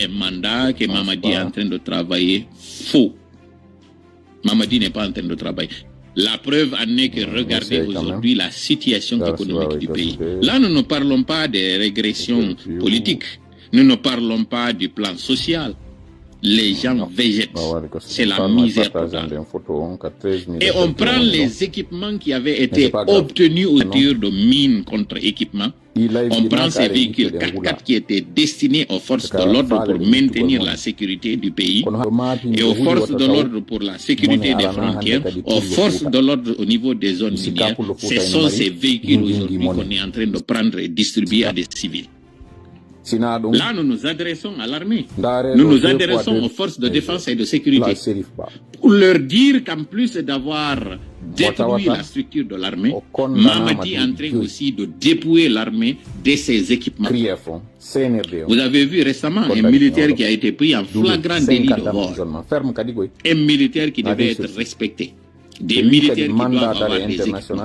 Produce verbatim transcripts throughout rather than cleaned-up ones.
un mandat que Mamadi est en train de travailler faux. Mamadi n'est pas en train de travailler. La preuve en est que regardez aujourd'hui la situation économique du pays. Là, nous ne parlons pas des régressions politiques. Nous ne parlons pas du plan social. Les gens végètent. C'est la misère totale. Et on prend les équipements qui avaient été obtenus au tir de mines contre équipements. On prend ces véhicules quatre quatre qui étaient destinés aux forces de l'ordre pour maintenir la sécurité du pays et aux forces de l'ordre pour la sécurité des frontières, aux forces de l'ordre au niveau des zones minières. Ce sont ces véhicules aujourd'hui qu'on est en train de prendre et distribuer à des civils. Là, nous nous adressons à l'armée. Nous nous adressons aux forces de défense et de sécurité pour leur dire qu'en plus d'avoir détruit la structure de l'armée, Mamadi est en train aussi de dépouiller l'armée de ses équipements. Vous avez vu récemment un militaire qui a été pris en flagrant délit de vol. Un militaire qui devait être respecté. Des militaires qui doivent avoir des équipements.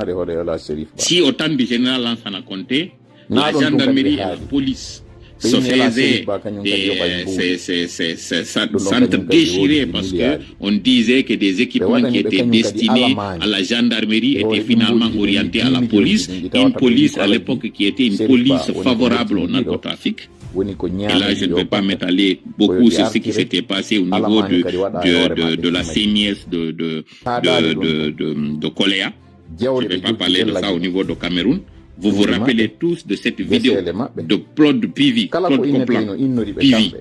Si au temps du général Lansana Conté, la gendarmerie et la police se faisaient des, euh, se, se, se, se, s'en-, s'entre-déchirer parce que on disait que des équipements qui étaient destinés à la gendarmerie étaient finalement orientés à la police. Une police à l'époque qui était une police favorable au narcotrafic. Et là, je ne vais pas m'étaler beaucoup sur ce qui s'était passé au niveau de, de, de, de la C N I S de, de, de, de, de, de Koléa. Je ne vais pas parler de ça au niveau de Cameroun. Vous vous rappelez tous de cette vidéo de Claude Pivi, Claude Coplan Pivi,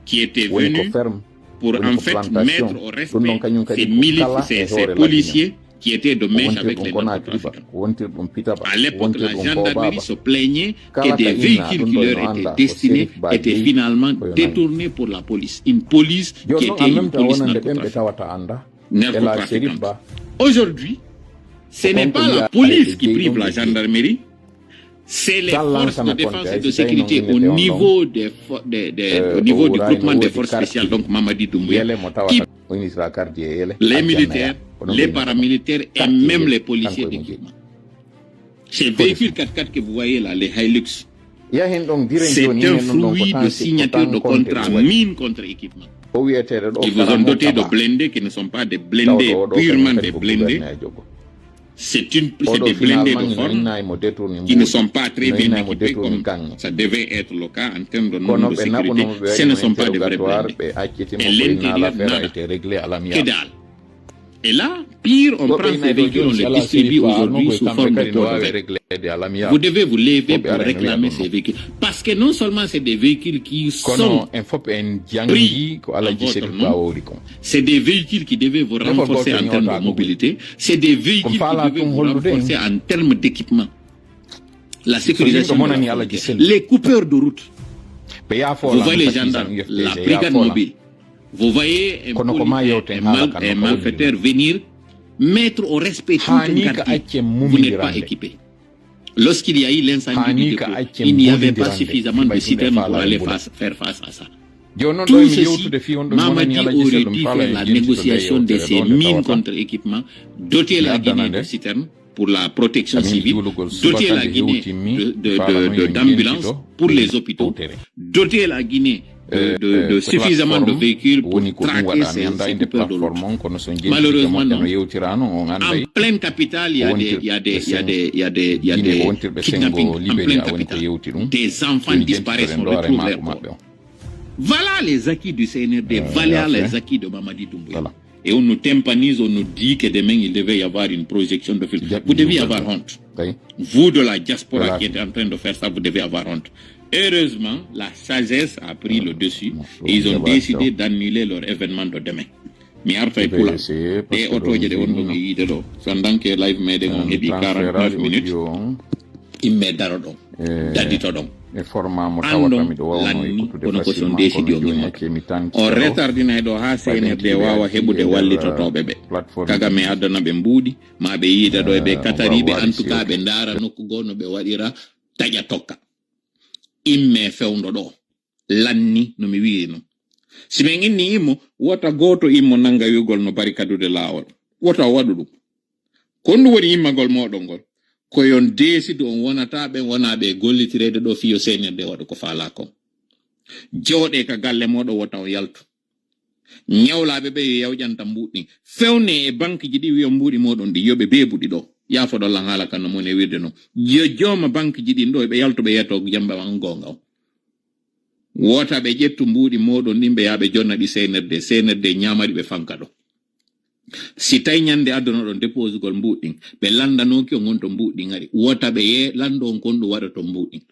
qui était venu pour en fait mettre au respect ces milices, ces, ces policiers qui étaient de mèche avec les narcotrafiquants. À l'époque, la gendarmerie se plaignait que des véhicules qui leur étaient destinés étaient finalement détournés pour la police. Une police qui était une police narcotrafiquante. Narcotrafiquante. Aujourd'hui, ce n'est pas la police qui prive la gendarmerie, c'est les forces de défense et de sécurité au niveau des fo-, des, des, au niveau du groupement des forces spéciales, donc Mamadi Doumbouya, qui, les militaires, les paramilitaires et même les policiers d'équipement. Ces véhicules quatre quatre que vous voyez là, les Hilux, c'est un fruit de signature de contrat mine contre équipement. Ils vous ont doté de blindés qui ne sont pas des blindés, purement des blindés. C'est une, c'est des blindés de forme qui ne sont pas très bien équipés comme ça devait être le cas en termes de nombre de sécurité. Ce ne sont pas des vrais blindés. Et l'intérieur, nada. Que dalle. Et là, pire, on prend ces véhicules, on les distribue aujourd'hui sous forme de pots de vin. Vous devez vous lever pour réclamer ces véhicules. Parce que non seulement c'est des véhicules qui sont pris en votre nom, c'est des véhicules qui devaient vous renforcer en termes de mobilité, c'est des véhicules qui devaient vous renforcer en termes d'équipement. La sécurisation de la frontière, les coupeurs de route. Vous voyez les gendarmes, la brigade mobile. Vous voyez un poli-, un, un mal-, un malfaiteur venir mettre au respect tout un quartier. Vous n'êtes pas équipé. Lorsqu'il y a eu l'incendie du dépôt, il n'y avait pas suffisamment de citernes pour aller face, faire face à ça. Tout ceci, Mamadi aurait dû faire la négociation de ces mines contre équipements, doter la Guinée de citernes pour la protection civile, doter la Guinée de, de, de, de, d'ambulances pour les hôpitaux, doter la Guinée de, de, de suffisamment de véhicules pour traquer ces, ces coupeurs de route. Malheureusement, en pleine capitale, il y a des, il y a des, il y a des, il y a des, il y a des kidnappings en pleine capitale. Des enfants disparaissent, on retrouve leurs corps. Voilà les acquis du C N R D, voilà les acquis de Mamadi Doumbouya. Et on nous tympanise, on nous dit que demain il devait y avoir une projection de film. Vous deviez avoir honte. Vous de la diaspora qui êtes en train de faire ça, vous devez avoir honte. Heureusement, la sagesse a pris le dessus et ils ont décidé d'annuler leur événement de demain. Mi arta e pulal. Ɗe otooje ɗe wonɗon e yiide ɗo. So danke live meɗen on heɓi quarante-neuf minutes. Imme daro ɗon. Dadito ɗon. Andon lanni kono ko si on deesidi on immoto. On retardinay ɗo haa C N R D waawa heɓude wallitotooɓe ɓe. Kaga mi addana ɓe mbuuɗi, ma ɓe yiida ɗo e ɓe katariiɓe, en tout cas ɓe ndaara nokku goo no ɓe waɗira taƴa tokka. Imme fewndo ɗo. Lanni no mi wi'iri non. Si men inni immo, wota gooto immo nanga wi'ugol no barikadude laawol. Wota o waɗu ɗum. Ko honɗum woni immagol mooɗon ngol? Ko yo on deesidu on wonata ɓen wonaa ɓe gollitireede ɗo fii yo C N R D waɗu ko faalaa kon. Jooɗee ka galle mooɗon wota on yaltu. Ñawlaaɓe ɓe yo yawƴanta mbuuɗi ɗin. Fewnee e banque ji ɗi wi'on mbuuɗi mooɗon ɗi yo ɓe beebuɗi ɗoo. Yaafoɗon lan haala kan no moni e wi'irde non. Yo jooma banque ji ɗin ɗoo ɓe yaltu ɓe yettoo jamba on goonga on. Wota ɓe ƴettu mbuuɗi mooɗon ɗin ɓe yaha ɓe jonna ɗi C N R D. C N R D ñaama ɗi ɓe fanka ɗoo. Si tawi ñande addunoɗon déposugol mbuuɗi ɗin, ɓe landanooki on honto mbuuɗi ɗin ari. Wota ɓe yee lando on kon ɗum waɗoto mbuuɗi ɗin.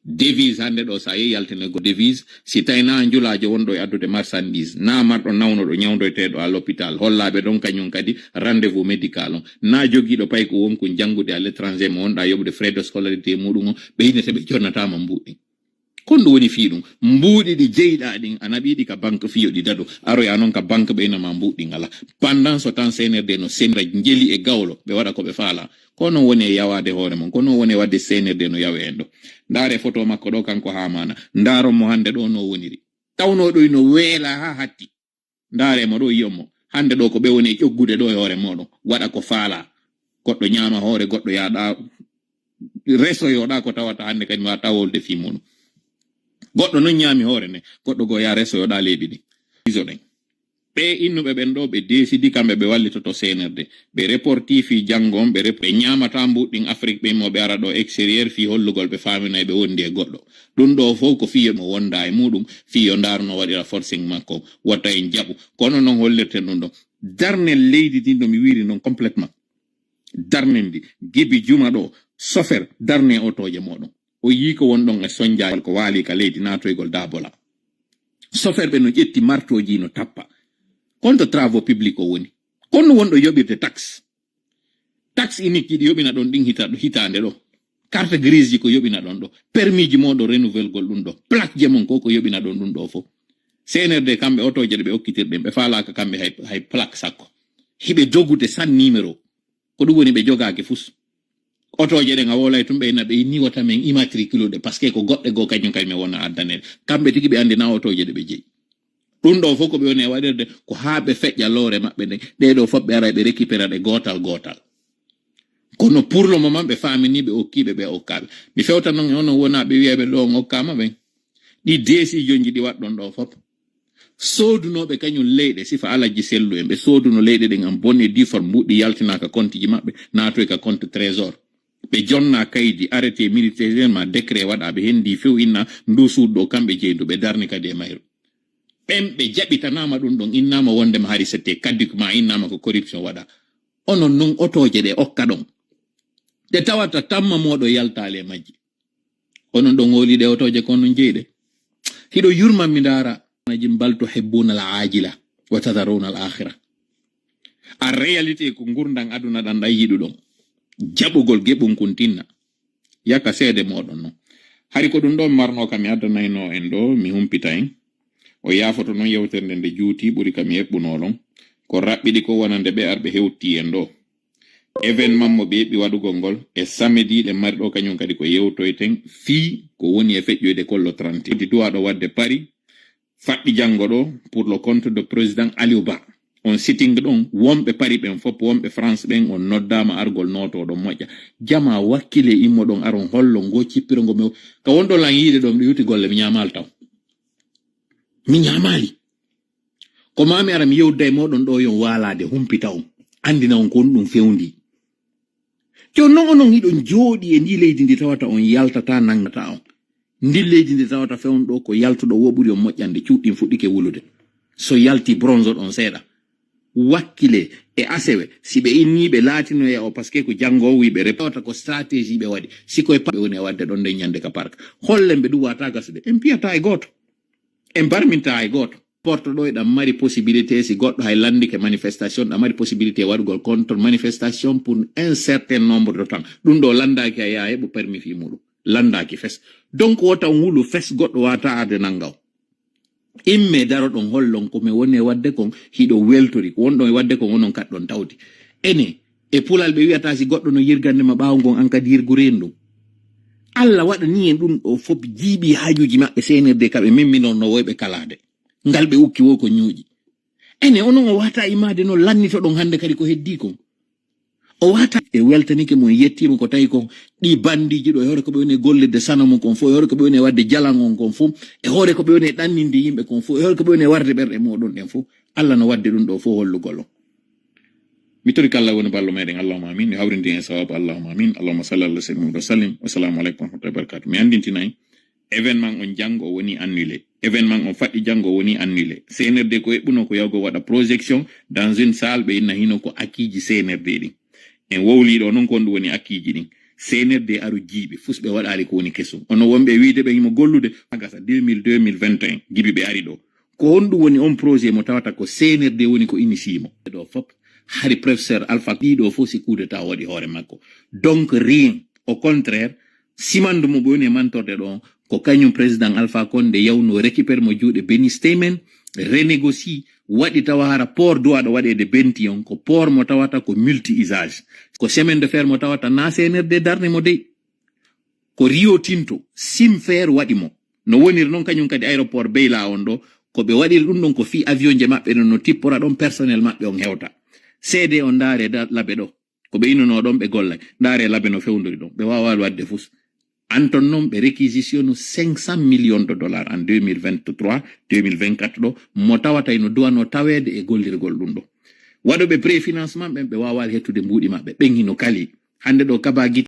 Devise hannde ɗoo, so a yehi yaltinegol devise, si tawi na a njulaajo wonɗo e addude marchandise, na marɗo nawnoɗo ñawndoyteeɗo à l'hôpital, hollaaɓe ɗon kañum kadi rendez-vous médical on, na jogiiɗo payko wonkun janngude à l'étranger mo wonɗa yoɓude frais de scolarité muɗum on, ɓe innete ɓe jonnataama mbuuɗi ɗin. Kon ɗum woni fii ɗum. Mbuuɗi ɗi jeyɗaa ɗin, a naɓii ɗi ka banque fii yo ɗi daɗo. Aroyaa non ka banque ɓe ina ma mbuuɗi ɗin alaa. Pendant ce temps C N R D no senira njeli e gawlo, ɓe waɗa ko ɓe faalaa. Ko non woni e yawaade hoore mon, ko non woni e waɗde C N R D no yawe en ɗoo. Ndaaree photo makko ɗoo kanko Haamaana. Ndaaron mo hannde ɗoo no woniri. Tawnoo ɗoo ino weelaa haa hatti. Ndaaree mo ɗoo, yi'on mo. Hannde ɗoo ko ɓe woni e ƴoggude ɗoo e hoore mooɗon. Waɗa ko faalaa. Goɗɗo ñaama hoore, goɗɗo yaaɗa resoyoɗa ko tawata hannde kadi ma tawolde fii muɗum. Goɗɗo non ñaami hoore nden, goɗɗo goo yaa resoyoɗa leydi ndi. Iso ɗen. Ɓee innuɓe ɓen ɗoo ɓe deesidi kamɓe ɓe wallitoto C N R D. Ɓe reporti fii janngo on, ɓe rep-, ɓe ñaamata mbuuɗi ɗin Afrik ɓe mo ɓe ara ɗoo extérieur fii hollugol ɓe faaminay ɓe wondi e goɗɗo. Ɗum ɗoo fow ko fii yo mo wonda e muɗum, fii yo ndaaru no waɗira forcing makko, wota en jaɓu. Kono non hollirten ɗum ɗoo. Darnen leydi ndin no mi wiiri non complètement. Darnen ndi, gibi juma ɗoo, sofer, darne otooje mooɗon. O yii ko won ɗon e sonjaayol ko waali ka leydi naatoygol daabola. Sofer ɓe no ƴetti martooji no tappa. Konto travaux publics o woni? Konno wonɗo yoɓirde taxe? Taxe unique ji ɗi yoɓina ɗon ɗin hita-, hitaande ɗoo. Carte grise ji ko yoɓina ɗon ɗoo. Permis ji mooɗon renouvelgol ɗum ɗoo. Plaque je mon ko ko yoɓina ɗon ɗum ɗoo fof. C N R D kamɓe otooje ɗe ɓe okkitirɗen, ɓe faalaaka kamɓe hay, hay plaque sakko. Hiɓe jogude sans numéro. Ko ɗum woni ɓe jogaaki fus. Otooje ɗen a wolay tun ɓe ina ɓe ni wota men immatricule ɗe, parce que ko goɗɗe goo kañum kay men wona addanede. Kamɓe tigi ɓe anndi na otooje ɗe ɓe jeyi. Ɗum ɗoo fof ko ɓe woni e waɗirde ko haa ɓe feƴƴa loore maɓɓe ɗen. Ɗee ɗoo fof ɓe ara ɓe récupéra ɗe gootal gootal. Kono pour le moment ɓe faamini ɓe okkiiɓe ɓe okkaaɓe. Mi fewta non e onon wonaaɓe wi'ayɓe ɗoo on okkaama ɓen. Ɗi décision ji ɗi waɗɗon ɗoo fof. Soodunooɓe kañum leyɗe, sifa Alajji Sellu en, ɓe sooduno leyɗe ɗen en bonne et due forme, mbuuɗi yaltinaaka compte ji maɓɓe, naatoy ka compte trésor. Ɓe jonna kaydi, arrêté ministériel ma décret waɗa, ɓe hendi few inna ndu suudu ɗoo, kamɓe jeyi ndu, ɓe darni kadi e mayru. Ɓen ɓe jaɓitanaama ɗum ɗon, innaama wondema hari c'était caduquement, innaama ko corruption waɗa. Onon non otooje ɗe okka ɗon. Ɗe tawata tamma mooɗo yaltaali e majji. Onon ɗon hooli ɗe otooje ko onon jeyi ɗe. Hiɗo yurma mi ndaara. Najim bal tuhibbuna al ajila wa tadharuna al akhira. A réalité ko ngurndan aduna ɗan ɗan yiɗuɗon. Jaɓugol geɓun kun tinna. Yaka seede mooɗon non. Hari ko ɗum ɗon marno ka mi addanayno en ɗo, mi humpita en. O yaafoto non yewtere nde nde juuti ɓuri ka mi eɓɓunoɗon. Ko raɓɓiɗi ko wonande ɓe arɓe hewti en ɗo. Événement mo ɓe eɓɓi waɗugol ngol e samedi ɗe mari ɗo, kañum kadi ko yewtoyten fii ko woni e feƴƴoyde kollo trente. Wodi duwaɗo wadde Paris, faɗɗi janngo ɗo, pour le compte de président Aliou Ba. On sitting ɗon, wonɓe Paris ɓen fop, wonɓe France ɓen, on noddaama argol nooto ɗon moƴƴa. Jama wakkile immo ɗon aron hollo ngo cippiro ngo mi, ka wonɗo lan yiide ɗon, mi iwti golle, mi ñaamaali taw. Mi ñaamaali. Ko maa mi ara mi yewda e mooɗon ɗo yon waalaade, humpita on, anndina on ko honɗum fewndi. Jooni non onon hiɗon jooɗi e ndi leydi ndi tawata on yaltata nanngata on. Ndi leydi ndi tawata fewndo ɗo ko yaltuɗo wo ɓuri on moƴƴande, cuuɗi ɗin fuɗɗike wulude. So yalti bronze ɗon seeɗa. Wakkile e asewe, si ɓe inni ɓe laatinoya o, parce que ko janngo o wi ɓe rep-, tawata ko stratégie ɓe waɗi. Si koye pa-, ɓe woni e waɗde ɗon nden ñande ka parc. Hollen ɓe ɗum wata gasude. En piyata e gooto. En barminta e gooto. Porto ɗo eɗan mari possibilité, si goɗɗo hay lanndike manifestation, ɗan mari possibilité waɗugol contre manifestation pour un certain nombre de temps. Ɗum ɗo lanndaaki a yaha heɓu permis fii muɗum. Lanndaaki fes. Donc wota on wulu fes, goɗɗo wata arde nannga o. Imme daroɗon hollon ko mi woni e waɗde kon, hiɗo weltori. Ko wonɗon e waɗde kon onon kaɗɗon tawti. Ene, e pulal ɓe wi'ata si goɗɗo no yirgande ma ɓaawo ngon an kadi yirgu reen ɗum. Allah waɗani en ɗum ɗo fop jiiɓi haajuuji maɓɓe C N R D ka ɓe memminorno woyɓe kalaade. Ngal ɓe ukki wo ko ñuuƴi. Ene, onon o wata imaade noon lannitoɗon hannde kadi ko heddii kon. O wata e weltanike mo, yettiimo ko tawi kon ɗi bandiiji ɗo, e hoore ko ɓe woni e gollirde sana mum kon fof, e hoore ko ɓe woni e waɗde jalan on kon fof, e hoore ko ɓe woni e ɗanninde yimɓe kon fof, e hoore ko ɓe woni e warde ɓerɗe mooɗon ɗen fof. Allah no waɗde ɗum ɗo fof hollugol on. Mi tori ko Allah woni ballo meɗen, allahumma amin. Yo hawrinde en sawabu, allahumma amin. Allahumma salli ala sayyidina Muhammad wa sallim. Wassalamu aleykum wa rahmatullahi wa barakatuh. Mi anndintinay, événement on janngo o woni annulé. Événement on faɗɗi janngo o woni annulé. C N R D ko eɓɓuno ko yawgo waɗa projection dans une salle, ɓe inna hino ko akiiji C N R D ɗin. En wowlii ɗo noon ko honɗum woni akiiji ɗin. C N R D aru jiiɓi, fus ɓe waɗaali ko woni kesum. Ono wonɓe wiide ɓe himo gollude, a gasa deux mille, deux mille vingt et un, jiiɓi ɓe ari ɗo. Ko honɗum woni on projet mo tawata ko C N R D woni ko initié mo? Ɗo fop, hari professeur Alpha ɗiɗo fof si coup d'état o waɗi hoore makko. Donc rien, au contraire, simandu mo ɓe woni e mantorde ɗo, ko kañum président Alpha Condé yawno récupère mo juuɗe Bénin Statement, renégocie, waɗi tawa hara port duwaɗo waɗeede Benti on, ko port mo tawata ko multi usage. Ko chemin de fer mo tawata na C N R D darni mo dey. Ko Rio Tinto, Simfer waɗi mo. No woniri noon kañum kadi aéroport Beyla on ɗo, ko ɓe waɗiri ɗum ɗon ko fii avion je maɓɓe ɗon no tippora ɗon personnel maɓɓe on hewta. C D on ndaare da-, labe ɗo. Ko ɓe innuno ɗon ɓe golla. Ndaare labe no fewndori ɗon. Ɓe waawaali waɗde fus. Anton noon ɓe réquisitionnu cinq cent millions de dollars en deux mille vingt-trois, deux mille vingt-quatre ɗo, mo tawata ino duwano taweede e gollirgol ɗum ɗo. Waɗuɓe préfinancement ɓen ɓe waawaali hettude mbuuɗi maɓɓe. Ɓen hino kali. Hannde ɗo kaba gite